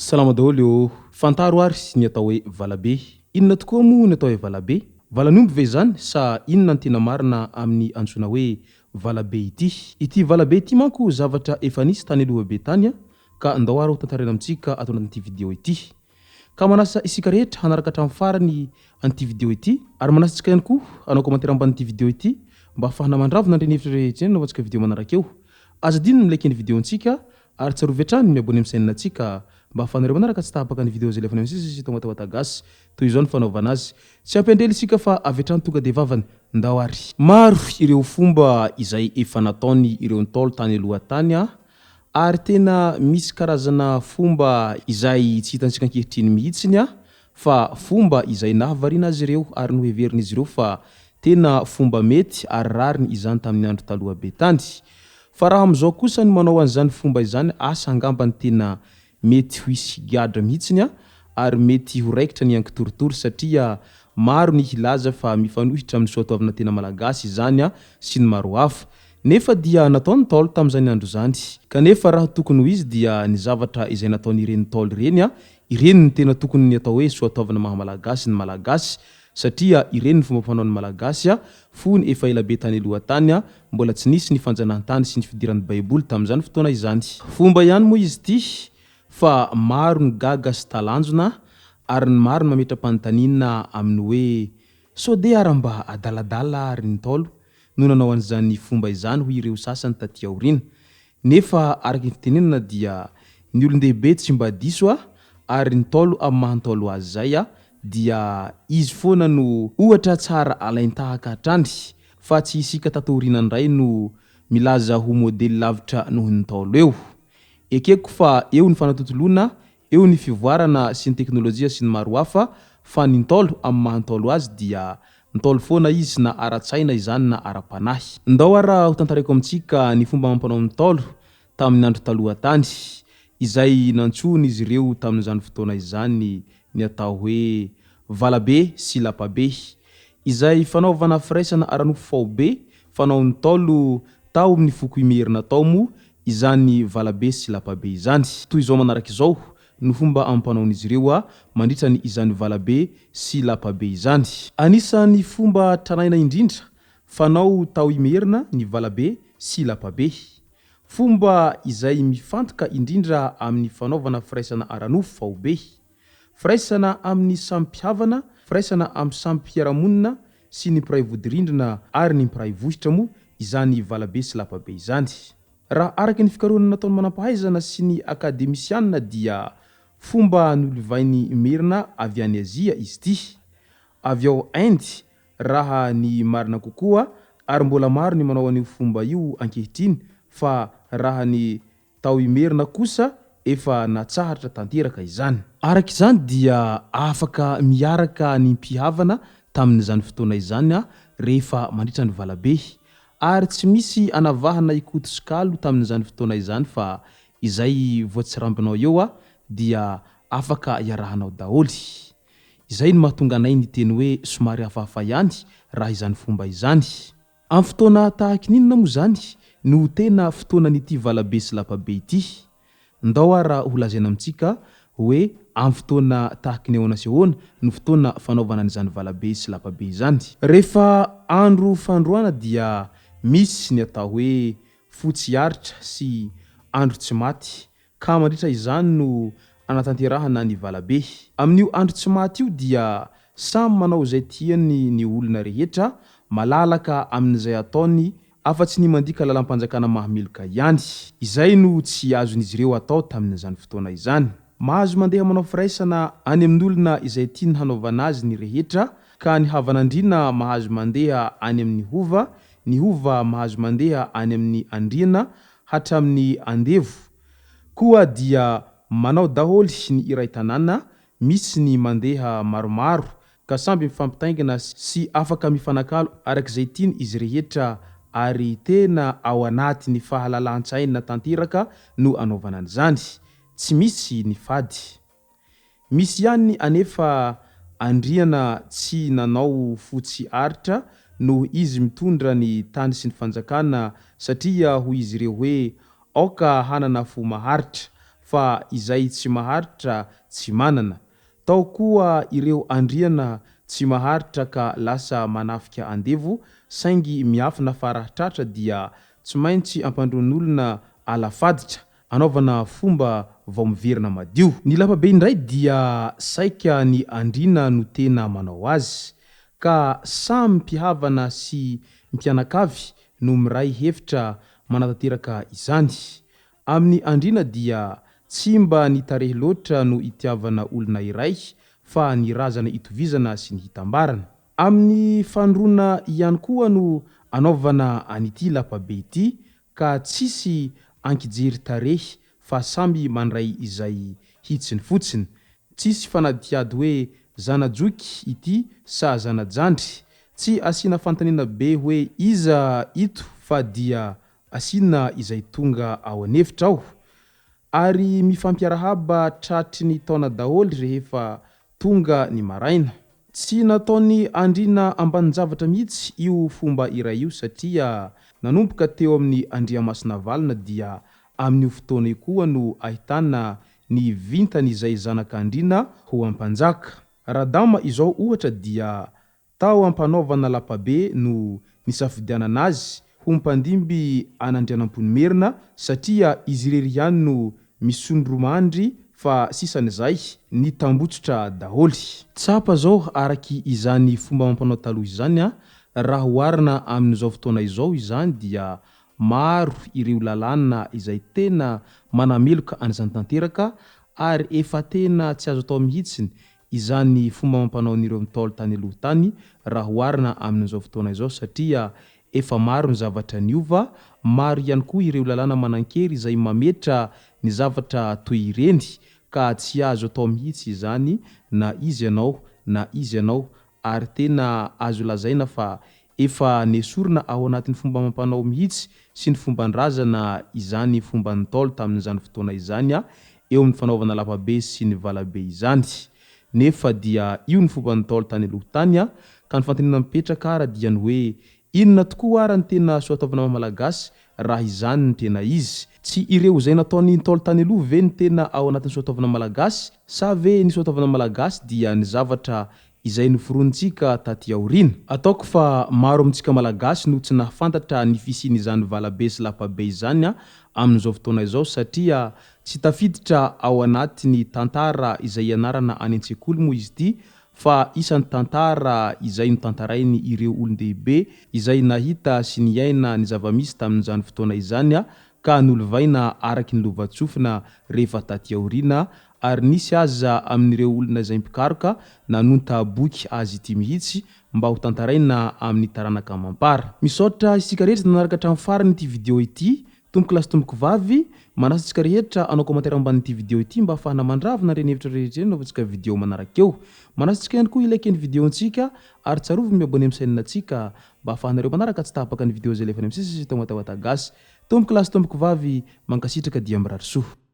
Salama daholo ô! Fantaro ary ny atao hoe valabe. Inona tokoa moa ny atao hoe valabe? Valan'omby ve izany sa inona ny tena marina amin'ny antsoina hoe valabe ity? Ity valabe ity manko zavatra efa nisy tany aloha be tany ka ndao ary ho tantaraina amintsika ato anatin'ity video ity. Ka manasa isika rehetra hanaraka hatramin'ny farany an'ity video ity ary manasa antsika ihany koa hanao commentaire ambanin'ity video ity mba hahafahana mandravona an'ireny hevitra rehetra ireny anaovantsika video manaraka eo. Aza adino ny mi-like ny video-ntsika ary tsarovy hatrany ny mi-abonner amin'ny chaîne-ntsika mba hahafahanareo manaraka tsy tapaka ny video izay alefanay amin'ny sisa sy Tonga Gasy. Toy izao ny fanaovana azy. Tsy ampy andrely isika fa avy hatrany tonga dia vavany. Ndao ary. Maro ireo fomba izay efa nataony ireo Ntaolo tany aloha tany ary tena misy karazana fomba izay tsy hitantsika ankehitriny mihitsiny fa fomba izay nahavariana azy ireo ary noheverin'izy ireo fa tena fomba mety ary rariny izany tamin'ny andro taloha be tany. Fa raha amin'izao kosa ny manao an'izany fomba izany asa angamba ny tena mety ho hisy higadra mihitsiny ary mety ho raikitra ny ankitorotoro satria maro ny hilaza fa mifanohitra amin'ny soatoavina tena malagasy izany sy ny maro hafa. Nefa dia nataon'ny Ntaolo tamin'izany andro izany. Kanefa raha tokony ho izy dia ny zavatra izay nataon'ireny Ntaolo ireny, ireny no tena tokony ny atao hoe soatoavina maha malagasy ny malagasy satria ireny ny fomba fanaon'ny Malagasy fony efa elabe tany aloha tany, mbola tsy nisy ny fanjanahantany sy ny fidiran'ny baiboly tamin'izany fotoana izany. Fomba ihany moa izy ity fa maro ny gaga sy talanjona ary ny maro ny mametra-panontaniana amin'ny hoe sao dia ary mba adaladala ary ny Ntaolo no nanao an'izany fomba izany hoy ireo sasany taty aoriana. Nefa araka ny fitenenana dia ny olon-dehibe tsy mba diso a, ary ny Ntaolo amin'ny maha Ntaolo azy izay a, dia izy foana no ohatra tsara alain-tahaka hatrany fa tsy isika tato aoriana indray no milaza ho modely lavitra noho ny Ntaolo eo. Ekeko fa eo ny fanatontoloana, eo ny fivoarana sy ny teknolojia sy ny maro hafa fa ny Ntaolo amin'ny maha Ntaolo azy dia Ntaolo foana izy na ara-tsaina izany na ara-panahy. Ndao ara ho tantaraiko amintsika ny fomba amam-panaon'ny Ntaolo tamin'ny andro taloha tany, izay nantsoin'izy ireo tamin'izany fotoana izany ny atao hoe Valabe sy Lapabe, izay fanaovana firaisana ara-nofo faobe fanaon'ny Ntaolo tao amin'ny foko Imerina tao moa izany Valabe sy Lapabe izany. Toy izao manaraka izao no fomba amam-panaon'izy ireo mandritra ny izany valabe sy lapabe izany. Anisan'ny fomba tranaina indrindra fanao tao Imerina ny valabe sy lapabe. Fomba izay mifantoka indrindra amin'ny fanaovana firaisana ara-nofo faobe. Firaisana amin'ny samy mpihavana, firaisana amin'ny samy mpiara-monina sy ny mpiray vodirindrina ary ny mpiray vohitra moa izany valabe sy lapabe izany. Raha araka ny fikarohana nataon'ny manampahaizana sy ny akademisianina dia fomba nolovain'ny Merina avy any Azia izy ity. Avy ao Inde raha ny marina kokoa ary mbola maro ny manao an'io fomba io ankehitriny fa raha ny tao Imerina kosa efa natsahatra tanteraka izany. Araka izany dia afaka miaraka ny mpihavana tamin'izany fotoana izany rehefa mandritra ny valabe Ary tsy misy anavahana Ikoto sy Kalo tamin'izany fotoana izany fa izay voatsirambinao eo a dia afaka iarahanao daholo. Izay no mahatonga anay niteny hoe somary hafahafa ihany raha izany fomba izany. Amin'ny fotoana tahaky ny inona moa izany no tena fotoanan'ity valabe sy lapabe ity? Ndao ara ho lazaina amintsika hoe amin'ny fotoana tahaky ny ahoana sy ahoana no fotoana fanaovana an'izany valabe sy lapabe izany. Rehefa andro fandroana dia misy ny atao hoe fo tsy aritra sy andro tsy maty ka mandritra izany no anatanterahana ny valabe. Amin'io andro tsy maty io dia samy manao izay tiany ny olona rehetra, malalaka amin'izay ataony Afa-tsy ny mandika lalam-panjakana mahameloka ihany. Izay no tsy azon'izy ireo atao tamin'izany fotoana izany. Mahazo mandeha manao firaisana any amin'olona izay tiany hanaovana azy ny rehetra, ka ny havan'andriana mahazo mandeha any amin'ny hova, ny hova mahazo mandeha any amin'ny andriana, hatramin'ny andevo koa dia manao daholo ny iray tanàna, misy ny mandeha maromaro ka samby mifampitaingina sy afaka mifanakalo araka izay tiany izy rehetra ary tena ao anaty ny fahalalan-tsaina tanteraka no anaovana an'izany. Tsy misy ny fady. Misy ihany anefa andriana tsy nanao fo tsy aritra noho izy mitondra ny tany sy ny fanjakana satria hoy izy ireo hoe aoka hanana fo maharitra. fa izay tsy maharitra tsy manana. Tao koa ireo andriana tsy maharitra ka lasa manafika andevo saingy miafina fa raha tratra dia tsy maintsy ampandroan'olona ala faditra anaovana fomba vao miverina madio. Ny lapabe indray dia saika ny andriana no tena manao azy ka samy mpihavana sy mpianakavy no miray hevitra manatanteraka izany. Amin'ny andriana dia tsy mba ny tarehy loatra no itiavana olona iray fa ny razana itovizana sy ny hitambarana. Amin'ny fandroana ihany koa no anaovana an'ity lapabe ity ka tsisy ankijery tarehy fa samy mandray izay hitsiny fotsiny. Tsisy fanadihady hoe zana-joky ity sa zana-jandry. Tsy asiana fanontaniana be hoe iza ito fa dia asiana izay tonga ao an'efitra ao. Ary mifampiarahaba tratry ny taona daholo rehefa tonga ny maraina. Tsy nataon'i Andriana ambanin-javatra mihitsy io fomba iray io satria nanomboka teo amin'i Andriamasinavalona dia amin'io fotoana io koa no ahitana ny vintan'izay zanak'Andriana ho ampanjaka. Radama izao ohatra dia Tao am-panaovana lapabe no nisafidianana azy ho mpandimby an'Andrianampoinimerina satria izy irery ihany no misondromandry fa sisan'izay nitambotsotra daholo. Tsapa zao araky izany fomba amam-panao taloha izany an, raha oharina amin'izao fotoana izao izany dia maro ireo lalàna izay tena manameloka an'izany tanteraka ary efa tena tsy azo atao mihitsiny izany fomba amam-panaon'ireo Ntaolo tany aloha tany raha oharina amin'izao fotoana izao satria efa maro ny zavatra niova, maro ihany koa ireo lalàna manan-kery izay mametra ny zavatra toy ireny ka tsy azo atao mihitsy izany na iza ianao na iza ianao ary tena azo lazaina fa efa nesorina ao anatin'ny fomba amam-panao mihitsy sy ny fomban-drazana izany fomban'ny Ntaolo tamin'izany fotoana izany eo amin'ny fanaovana lapabe sy ny valabe izany. Nefa dia io ny fomban'ny Ntaolo tany aloha tany ka ny fanontaniana mipetraka ara dia ny hoe inona tokoa ara ny tena soatoavina maha Malagasy raha izany no tena izy? Tsy ireo izay nataon'ny Ntaolo tany aloha ve no tena ao anatin'ny soatoavina Malagasy sa ve ny soatoavina Malagasy dia ny zavatra izay noforonintsika taty aoriana. Ataoko fa maro amintsika Malagasy no tsy nahafantatra ny fisian'izany valabe sy lapabe izany amin'izao fotoana izao satria tsy tafiditra ao anatin'ny tantara izay ianarana any an-tsekoly moa izy ity fa isan'ny tantara izay notantarainy ireo olon-dehibe izay nahita sy niaina ny zava-misy tamin'izany fotoana izany ka nolovaina araky ny lovantsofina rehefa taty aoriana ary nisy aza amin'ireo olona izay mpikaroka nanonta boky azy ity mihitsy mba ho tantaraina amin'ny taranaka amam-para. Misaotra isika rehetra nanaraka hatramin'ny farany ity video ity, tompoko lahy sy tompoko vavy, manasa antsika rehetra hanao commentaire ambanin'ity video ity mba hahafahana mandravona ireny hevitra rehetra ireny anaovantsika video manaraka eo. Manasa antsika ihany koa hi-like ny video-ntsika ary tsarovy ny mi-abonner amin'ny chaîne-ntsika mba hahafahanareo manaraka tsy tapaka ny video izay alefa any amin'ny sisa sy eto Matawata Gasy. Tompoko lahy sy tompoko vavy, mankasitraka dia mirary soa.